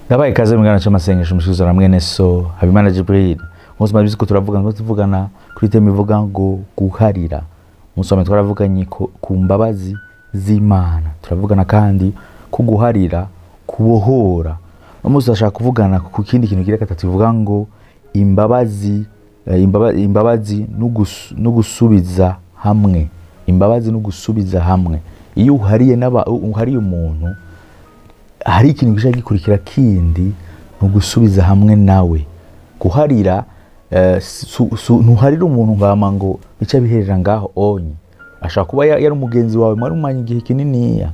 Ndabaye ikaze mu kiganiro cy'amasengesho mushikirizwa na mwene so Habimana Jibril. Umunsi mwabizi ko turavugana tuvugana kuri teme ivuga ngo guharira. Umunsi wa twaravuganye ku mbabazi z'Imana. Turavugana kandi ku guharira, kubohora. Umunsi turashaka kuvugana ku kindi kintu kigira gatatu ivuga ngo imbabazi, imbabazi n'ugusubiza hamwe. Imbabazi n'ugusubiza hamwe. Iyo uhariye n'aba uhariye umuntu hari ikintu gishaka gikurikira kindi n'ugusubiza hamwe nawe. Guharira ntuharira umuntu ngama ngo bice biherera ngaho onye. Ashaka kuba yari umugenzi wawe mwari umanye igihe kininiya,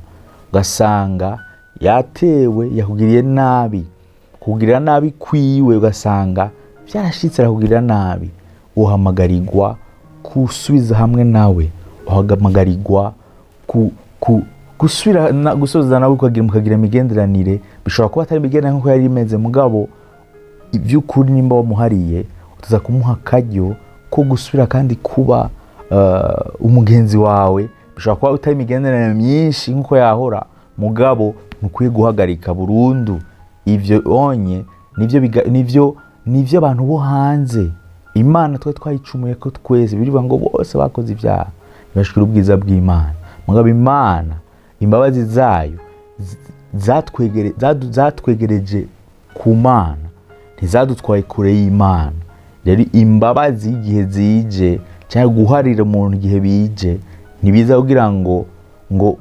ugasanga yatewe yakugiriye nabi, kugirira nabi kwiwe ugasanga byarashitse arakugirira nabi. Uhamagarirwa gusubiza hamwe nawe, uhamagarirwa gusubira gusoza nawe mukagira imigenderanire. Bishobora kuba atari imigenderanire nkuko yari imeze, mugabo iby'ukuri nimba wamuhariye utuza kumuha akaryo ko gusubira kandi kuba umugenzi wawe. Bishobora kuba utari imigenderanire myinshi nkuko yahora, mugabo ntukwiye guhagarika burundu. Ivyo onye nivyo abantu bo hanze Imana twe twayicumuye ko twese birivuga ngo bose bakoze ibyaha bashikira ubwiza bw'Imana. Mugabo Imana imbabazi zayo zatwegereje ku Mana, ntizadutwaye kure y'Imana. Rero imbabazi igihe zije cyangwa guharira umuntu igihe bije, ntibiza kugira ngo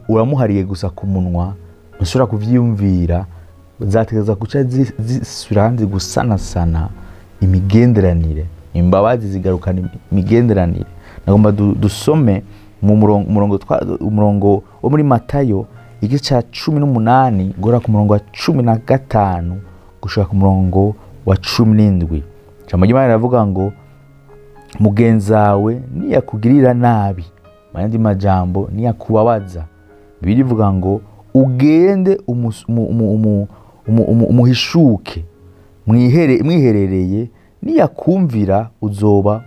uramuhariye gusa ku munwa, ntushobora kuvyiyumvira. Zategeza guca zisubira hanze gusanasana imigenderanire. Imbabazi zigarukana imigenderanire. Nagomba dusome mu murongo wo muri Matayo igice ca 18 gora ku murongo wa 15 gushika ku murongo wa 17. Ijambo ry'Imana riravuga ngo mugenzawe niyakugirira nabi, mandi majambo niyakubabaza. Bibiliya ivuga ngo ugende umuhishuke mwiherereye, niyakumvira uzoba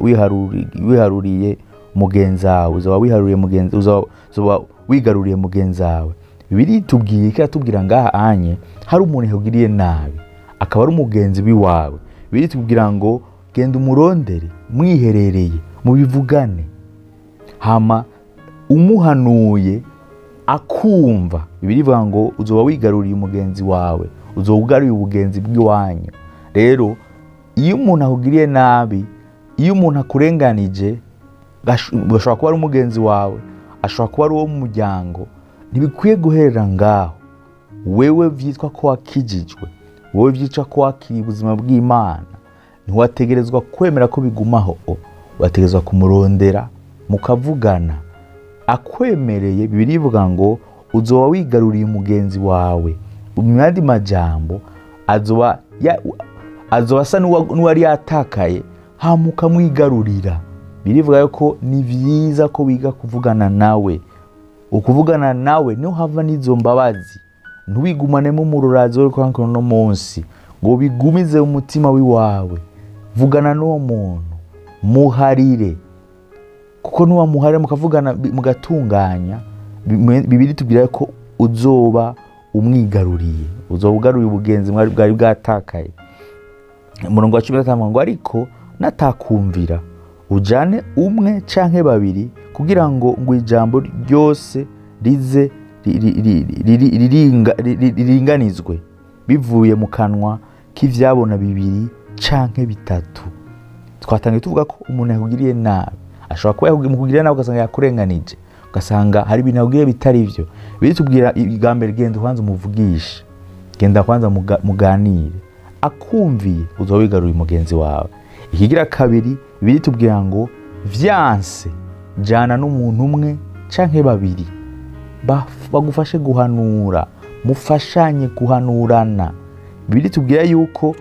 wiharuriye mugenzawe, uzoba wiharuriye mugenzi, uzoba wigaruriye mugenzawe. Bibiliya itubwiye iratubwira ngaha anye hari umuntu yakugiriye nabi akaba ari umugenzi wiwawe. Bibiliya itubwira ngo genda umurondere mwiherereye mubivugane, hama umuhanuye akumva. Bibiliya ivuga ngo uzoba wigaruriye umugenzi wawe, uzoba ugaruye ubugenzi bw'iwanyu. Rero iyo umuntu akugiriye nabi, iyo umuntu akurenganije, ashobora kuba ari umugenzi wawe, ashobora kuba ari uwo mu muryango, ntibikwiye guherera ngaho. Wewe vyitwa ko wakijijwe, wewe vyitwa ko wakiriye ubuzima bw'Imana, ntiwategerezwa kwemera ko bigumaho, wategerezwa kumurondera mukavugana akwemereye. Bibiliya ivuga ngo uzoba wigaruriye umugenzi wawe. Mu yandi majambo azoba asa n'uwari yatakaye, hama ukamwigarurira. Bibiliya ivuga ko ni vyiza ko wiga kuvugana nawe. Ukuvugana nawe niho hava n'izo mbabazi. Ntiwigumanemo umururazi wo kwankana no munsi ngo bigumize umutima wiwawe. Vugana n'uwo muntu, muharire, kuko nuwamuharira mukavugana mugatunganya, Bibiliya itubwira ko uzoba umwigaruriye, uzoba ugaruye ubugenzi bwari bwatakaye. Umurongo wa 15 ngo ariko natakumvira ujane umwe canke babiri, kugira ngo ijambo ryose rize riringanizwe bivuye mu kanwa k'ivyabona bibiri canke bitatu. Twatangiye tuvuga ko umuntu yakugiriye nabi ashobora kuba yakugiriye nabi ugasanga yakurenganije, ugasanga hari ibintu yakugiriye bitari byo. Biritubwira igambere genda kwanza umuvugishe, genda kwanza muganire, akumviye uzoba wigaruye mugenzi wawe. Ikigira kabiri, biritubwira ngo vyanse jana n'umuntu umwe canke babiri bagufashe guhanura, mufashanye guhanurana. Biritubwira yuko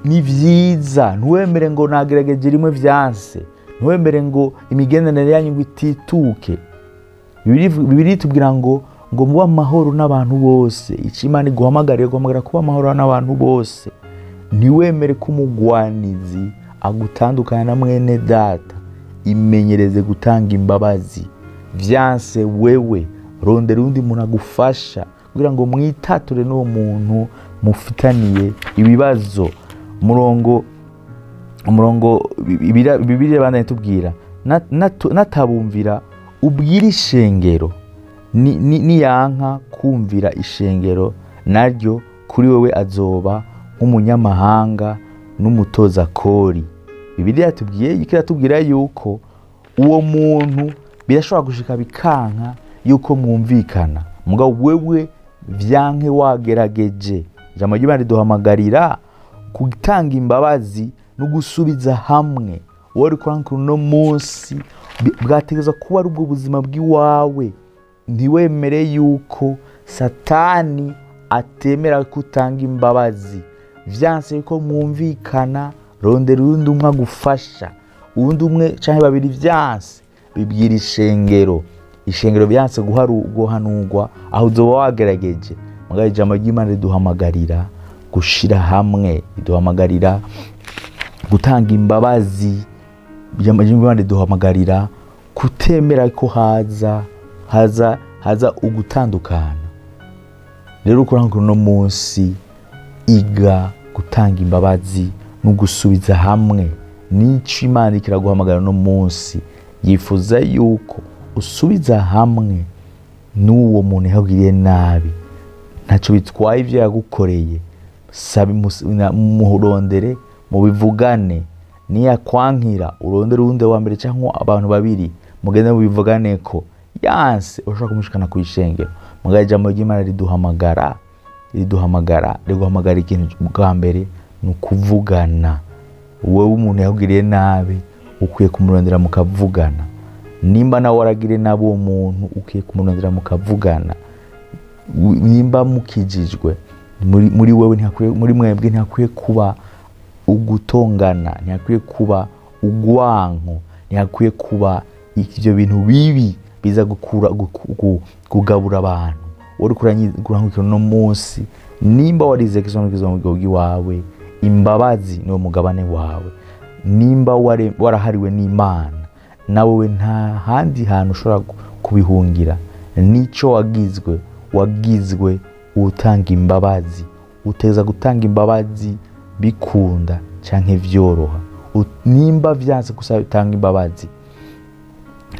ni vyiza, ntiwemere ngo nagerageje rimwe vyanse, ntiwemere ngo imigenderanire yanyu ngo itituke. Bibiliya itubwira ngo mube amahoro n'abantu bose. Ico Imana iguhamagariye guhamagara kuba amahoro n'abantu bose. Ntiwemere ko umugwanizi agutandukanya na mwene data. Imenyereze gutanga imbabazi. Vyanse wewe rondera undi muntu agufasha kugira ngo mwitature n'uwo muntu mufitaniye ibibazo. Umurongo Bibiliya ibandanya itubwira, natabumvira ubwira ishengero, niyanka kumvira ishengero naryo kuri wewe azoba nk'umunyamahanga n'umutoza kori. Bibiliya yatubwiye ikiratubwira yuko uwo muntu birashobora gushika bikanka yuko mwumvikana, mugabo wewe vyanke wagerageje. Ijambo ry'Imana riduhamagarira gutanga imbabazi no gusubiza hamwe. Wowe uriko urankura uno munsi bwategerezwa kuba ari ubwo buzima bw'iwawe. Ntiwemere yuko Satani atemera ko utanga imbabazi. Vyanse yuko mwumvikana, rondera uwundi umwe agufasha, uwundi umwe canke babiri. Vyanse bibwira ishengero, ishengero vyanse guhanurwa aho uzoba wagerageje. Mugabo ijambo ry'Imana riduhamagarira gushira hamwe, riduhamagarira gutanga imbabazi, ijambo ry'Imana riduhamagarira kutemera ko haza ugutandukana. Rero ukurankura uno munsi, iga gutanga imbabazi no gusubiza hamwe. Nico Imana ikiraguhamagara uno munsi, yifuza yuko usubiza hamwe n'uwo muntu yakugiriye nabi. Ntaco bitwaye ivyo yagukoreye, sabe muhurondere mubivugane. Niyakwankira urondere uwundi wa mbere canke abantu babiri mugende mubivuganeko. Yanse ushobora kumushikana kw'ishengero. Mugabo ijambo ry'Imana riduhamagara ikintu bwa mbere ni ukuvugana. Wewe umuntu yakugiriye nabi ukwiye kumurondera mukavugana. Nimba nawe waragiriye nabi uwo muntu ukwiye kumurondera mukavugana. Nimba mukijijwe muri wewe ntihakwiye, muri mwebwe ntihakwiye kuba ugutongana, ntihakwiye kuba ugwanko, ntihakwiye kuba ivyo bintu bibi biza kugabura abantu. Uri kurankurikira uno munsi, nimba warize Kristo mu bwoko wawe, imbabazi niwo mugabane wawe. Nimba warahariwe n'Imana, nawe nta handi hantu ushobora kubihungira. Nico wagizwe utanga imbabazi. Uteza gutanga imbabazi bikunda canke vyoroha. Nimba vyanse gutanga imbabazi,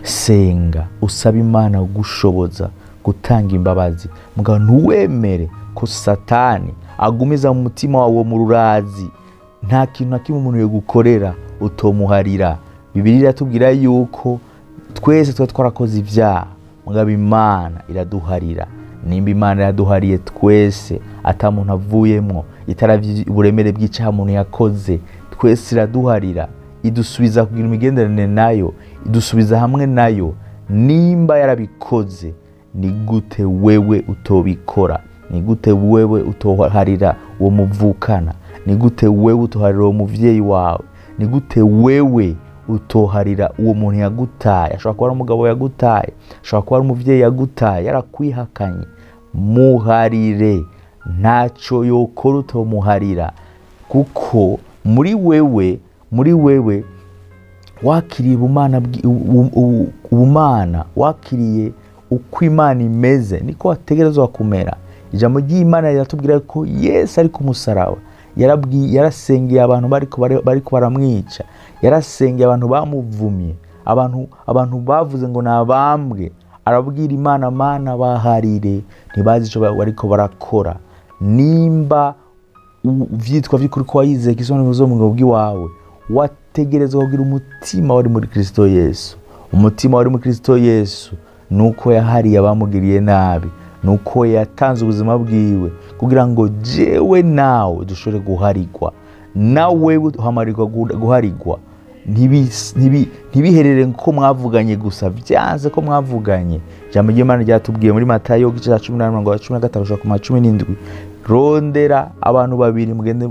senga usaba Imana gushoboza gutanga imbabazi. Mugabo ntuwemere ko Satani agumiza mu mutima wawe mu rurazi. Nta kintu na kimwe umuntu yogukorera utomuharira. Bibiliya iratubwira yuko twese tuba twarakoze ivyaha, mugabo Imana iraduharira. Nimba Imana iraduhariye twese ata muntu avuyemwo, itaravye uburemere bw'icaha umuntu yakoze, twese iraduharira, idusubiza kugira imigenderanire nayo, idusubiza hamwe nayo. Nimba yarabikoze, ni gute wewe utobikora? Ni gute wewe utoharira uwo muvukana? Ni gute wewe utoharira uwo muvyeyi wawe? Ni gute wewe utoharira uwo muntu yagutaye? Ashobora kuba ari umugabo yagutaye, ashobora kuba ari umuvyeyi yagutaye, yarakwihakanye. Muharire, ntaco yokora utomuharira, kuko muri wewe wakiriye ubumana, wakiriye uko Imana imeze, niko wategerezwa kumera. Ijambo ry'Imana riratubwira ko Yesu ari ku musaraba, yarasengeye abantu bariko baramwica, yarasengeye abantu bamuvumye, abantu bavuze ngo nabambwe. Arabwira Imana, Mana baharire, ntibazi ico bariko barakora. Nimba vyitwa vy'ukuri ko wayizeye Kristo mu bw'iwawe, wategerezwa kugira umutima wari muri Kristo Yesu. Umutima wari muri Kristo Yesu nuko yahariye abamugiriye nabi, nuko yatanze ubuzima bwiwe kugira ngo jewe nawe dushobore guharigwa. Nawe uhamarirwa guharigwa. Ntibiherere ko mwavuganye gusa, vyanze ko mwavuganye. Ijambo ry'Imana ryatubwiye muri Matayo igice ca 18 15 17, rondera abantu babiri mugende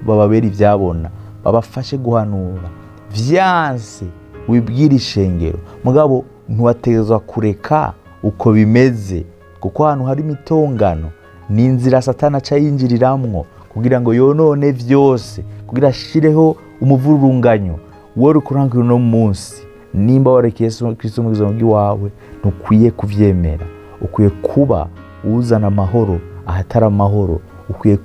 bababere ivyabona, babafashe guhanura. Vyanse wibwira ishengero, mugabo ntiwategerezwa kureka uko bimeze, kuko ahantu hari imitongano ni inzira Satani aca yinjiriramwo kugira ngo yonone vyose, kugira ashireho umuvurunganyo. Wowe uriko urankura uno munsi, nimba warekeye Yesu Kristo mu buzima bw'iwawe, ntukwiye kuvyemera. Ukwiye kuba uzana amahoro ahatari amahoro, ukwiye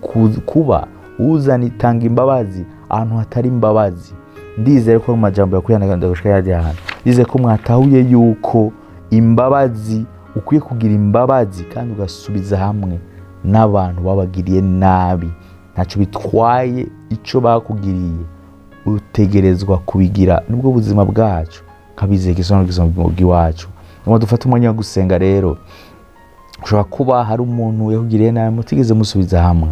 kuba uzana itanga imbabazi ahantu hatari imbabazi. Ndizere ko mu majambo yakuyana ndagushika yaje hano, ndizere ko mwatahuye yuko imbabazi, ukwiye kugira imbabazi kandi ugasubiza hamwe n'abantu babagiriye nabi. Ntacyo bitwaye ico bakugiriye, utegerezwa kubigira. Nubwo buzima bwacu nk'abizeye isono bw'iwacu. Ngo dufate umwanya wo gusenga. Rero ushobora kuba hari umuntu yakugiriye nabi mutigeze musubiza hamwe,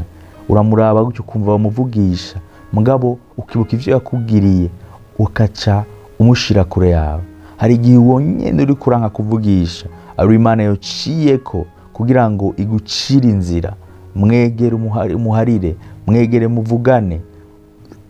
uramuraba gutyo ukumva bamuvugisha, mugabo ukibuka ivyo yakugiriye ukaca umushira kure yawe. Hari igihe uwo nyene uri kuranka kuvugisha ari Imana yociyeko kugira ngo igucire inzira. Mwegere umuharire, mwegere muvugane.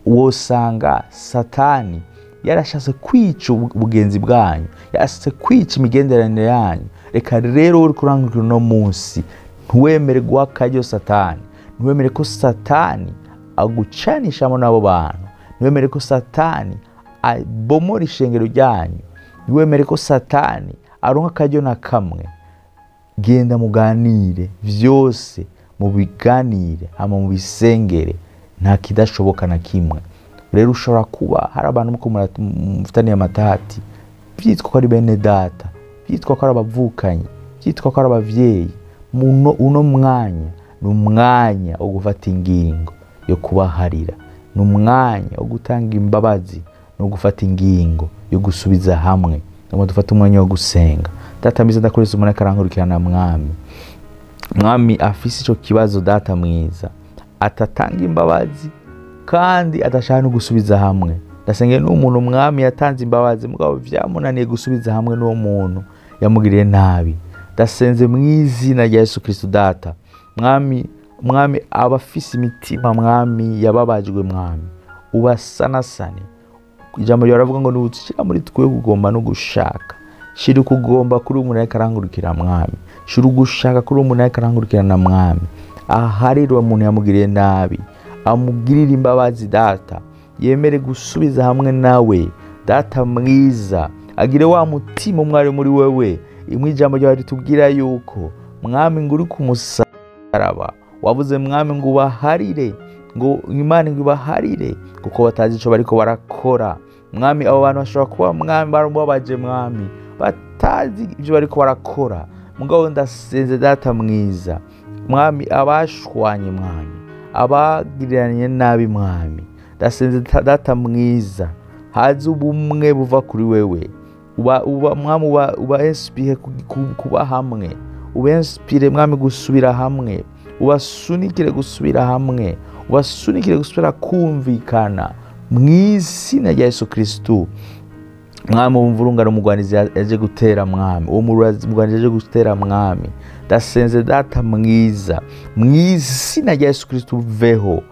Wosanga Satani yarashatse kwica ubugenzi bwanyu, yarashatse kwica imigenderanire yanyu. Reka rero uri kurangurira uno munsi, ntiwemere guha akaryo Satani, ntiwemere ko Satani agucanishamo n'abo bantu, ntiwemere ko Satani abomora ishengero ryanyu, ntiwemere ko Satani aronka akaryo na kamwe. Genda muganire vyose, mubiganire hama mubisengere, nta kidashoboka na kimwe. Rero ushobora kuba hari abantu muko mufitaniye amatati, byitwa ko ari bene data, byitwa ko ari abavukanyi, byitwa ko ari abavyeyi. Uno mwanya ni umwanya wo gufata ingingo yo kubaharira, ni umwanya wo gutanga imbabazi no gufata ingingo yo gusubiza hamwe. Ngo dufate umwanya wo gusenga. Data mwiza, ndakoresha umuntu akarankurikirana, mwami, mwami afise ico kibazo, data mwiza, atatanga imbabazi kandi adashaka no gusubiza hamwe. Ndasengeye n'umuntu, mwami, yatanze imbabazi mugabo vyamunaniye gusubiza hamwe n'uwo muntu yamugiriye nabi. Ndasenze mu izina rya Yesu Kristo, data, mwami, mwami, abafise imitima, mwami, yababajwe, mwami, ubasanasane. Ijambo ryawe ravuga ngo nutshyira muri twe kugomba no gushaka. Shira ukugomba kuri umuntu ariko arangurukira, mwami, shira ugushaka kuri umuntu ariko arangurukira na mwami, aharira uwo muntu yamugiriye nabi, amugirire imbabazi, data, yemere gusubiza hamwe nawe. Data mwiza, agire wa mutima umwe ari muri wewe. Imwe ijambo ryawe ritubwira yuko, mwami, ngo uri ku musaraba wavuze, mwami, ngo ubaharire, ngo Imana ngo ibaharire kuko batazi ico bariko barakora. Mwami, abo bantu bashobora kuba, mwami, baramubabaje, mwami, batazi ibyo bariko barakora. Mugabo ndasenze, data mwiza, mwami, abashwanye, mwami, abagiriranye nabi, mwami, ndasenze, data mwiza, haze ubumwe buva kuri wewe. Uba, uba mwami, uba inspire kuba hamwe, uba inspire, mwami, gusubira hamwe, ubasunikire gusubira hamwe, ubasunikire gusubira kumvikana mu izina rya Yesu Kristo. Mwami, wumva urungano umugwanizi yaje gutera, mwami, uwo mugwanizi yaje gutera, mwami, ndasenze, data mwiza, mu izina rya Yesu Kristo, uveho,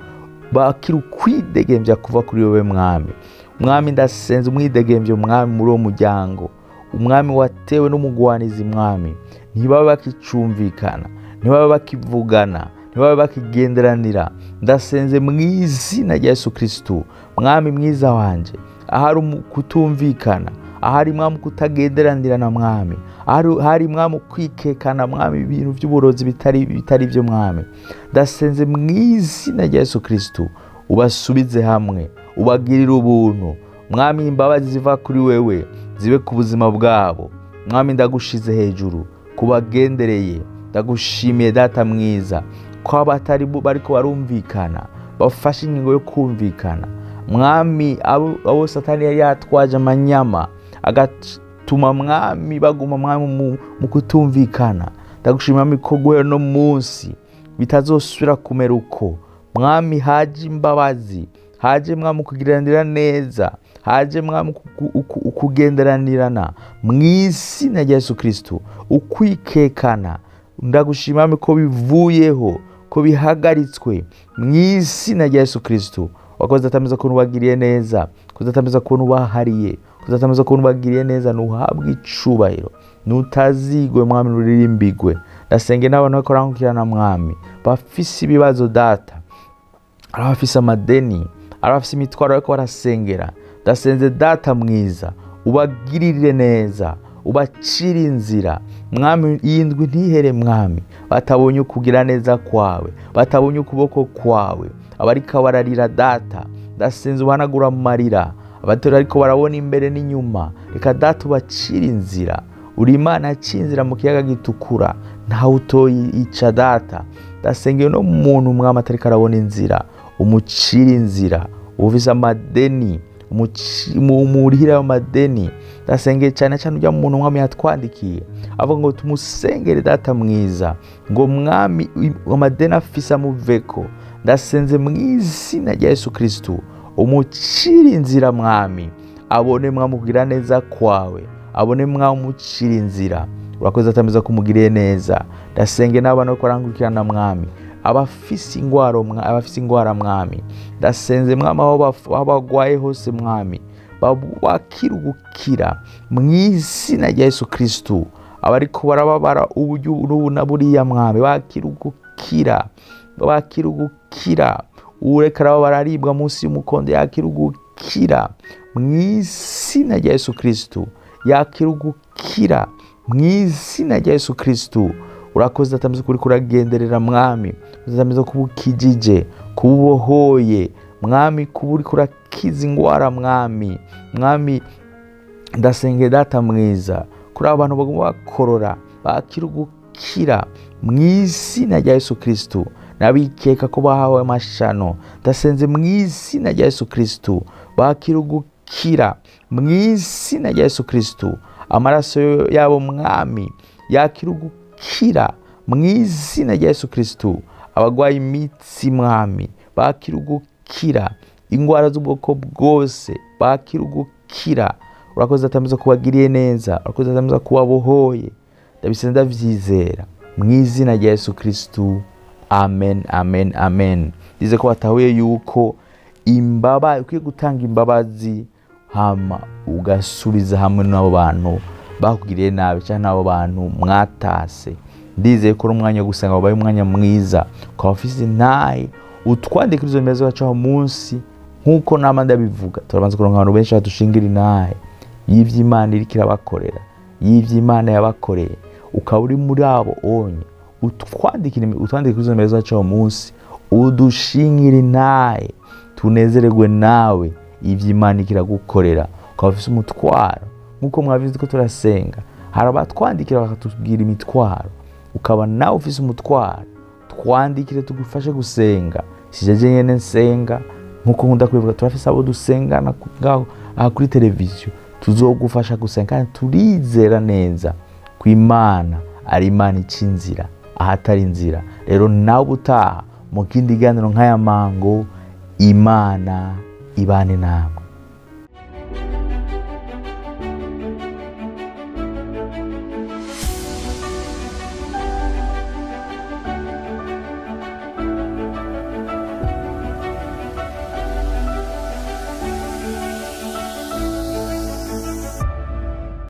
bakira ukwidegembya kuva kuri wewe, mwami. Mwami, ndasenze umwidegembyo, mwami, muri uwo muryango, umwami, watewe n'umugwanizi, mwami, ntibabe bakicumvikana, ntibabe bakivugana, ntibabe bakigenderanira. Ndasenze mu izina rya Yesu Kristo, mwami mwiza wanje, ahari kutumvikana, ahari, mwami, kutagenderanira, mwami, ahari, mwami, kwikekana, mwami, ibintu by'uburozi bitari byo, mwami, ndasenze mu izina rya Yesu Kristo, ubasubize hamwe, ubagirire ubuntu, mwami, imbabazi ziva kuri wewe zibe ku buzima bwabo. Mwami, ndagushize hejuru kubagendereye. Ndagushimiye, data mwiza, ko abatari bariko barumvikana bafashe ingingo yo kumvikana. Mwami, abo Satani yari yatwaje amanyama agatuma, mwami, baguma, mwami, mu kutumvikana, ndagushimira, mwami, ko guhera no munsi bitazosubira kumera uko. Mwami, haje imbabazi, haje, mwami, kugiranira neza, haje, mwami, ukugenderanirana mu izina rya Yesu Kristo. Ukwikekana, ndagushima, mwami, ko bivuyeho, ko bihagaritswe mu izina rya Yesu Kristo. Wakoze, atameza ukuntu bagiriye neza, kuzatameza ukuntu bahariye, kuzatameza ukuntu bagiriye neza. Nuhabwe icubahiro, nutazigwe, mwami, nuririmbigwe. Ndasenge n'abantu bariko barankurikirana, mwami, bafise ibibazo, data, ari abafise amadeni, ari abafise imitwaro bariko barasengera. Ndasenze, data mwiza, ubagirire neza. Ubacira inzira mwami, indwi ntihere mwami batabonye ukugira neza kwawe, batabonye ukuboko kwawe. Abariko bararira data, ndasenze uhanagura amarira. Abatora ariko barabona imbere n'inyuma, reka data ubacira inzira. Uri Imana yaciye inzira mu kiyaga gitukura, ntawe utoyica data. Ndasengeye no muntu mwami atariko arabona inzira, umucira inzira. Ufise amadeni, umurihira ayo madeni. Ndasengeye cyane cyane ujya muntu mwami yatwandikiye avuga ngo tumusengere data mwiza, ngo mwami amadeni afise amuveko. Ndasenze mu izina rya Yesu Kristo, umucira inzira mwami, abone mwami kugira neza kwawe, abone mwami umucira inzira. Urakoze atameza kumugiriye neza. Ndasenge n'abana ko barangukirana mwami, abafise ingwara abafise ingwara mwami, ndasenze mwami aho bagwaye hose mwami bakira gukira mu izina rya Yesu Kristo. Abariko barababara uburyo n'ubu na buriya mwami bakira gukira, bakira gukira. Ureka bararibwa munsi y'umukondo yakira gukira mu izina rya Yesu Kristo, yakira gukira mu izina rya Yesu Kristo. Urakoze atameze kuri kuragenderera mwami, atameze kubukijije, kubohoye mwami, kuburi kurakiza ingwara mwami. Mwami ndasenge data mwiza kuri abantu bagomba bakorora bakira gukira mu izina rya Yesu Kristo. Nabikeka ko bahawe amashano, ndasenze mu izina rya Yesu Kristo bakira gukira mu izina rya Yesu Kristo. Amaraso yabo mwami yakira gukira mu izina rya Yesu Kristo. Abagwaye imitsi mwami bakira gukira, ingwara z'ubwoko bwose bakira gukira. Urakoze atameza kubagiriye neza, urakoze atameza kubabohoye. Ndabisenze ndavyizera mu izina rya Yesu Kristo. Amen, amen, amen. Ndize ko batahuye yuko imbabazi ukwiye gutanga imbabazi hama ugasubiza hamwe n'abo bantu bakugiriye nabi cyangwa n'abo bantu mwatase. Ndizeye ko umwanya wo gusenga wabaye umwanya mwiza. Ukaba ufise intahe utwandikira izo nimero zacu munsi, nkuko nama ndabivuga. Turabanza kuronka abantu benshi badushingira intahe y'ivy'Imana iriko irabakorera, y'ivy'Imana yabakoreye. Ukaba uri muri abo onye, utwandikira izo nimero zacu munsi, udushingira intahe tunezererwe nawe ivy'Imana ikiragukorera. Ukaba ufise umutwaro nkuko mwabizi ko turasenga, hari abatwandikira bakatubwira imitwaro. Ukaba nawe ufise umutwaro, twandikire tugufashe gusenga. Sije nyene nsenga nkuko nkunda kubivuga, turafise abo dusengana ngaho aha kuri televiziyo, tuzogufasha gusenga. Kandi turizera neza ko Imana ari Imana ica inzira ahatari inzira. Rero nawe utaha mu kindi kiganiro nk'aya mango, Imana ibane namwe.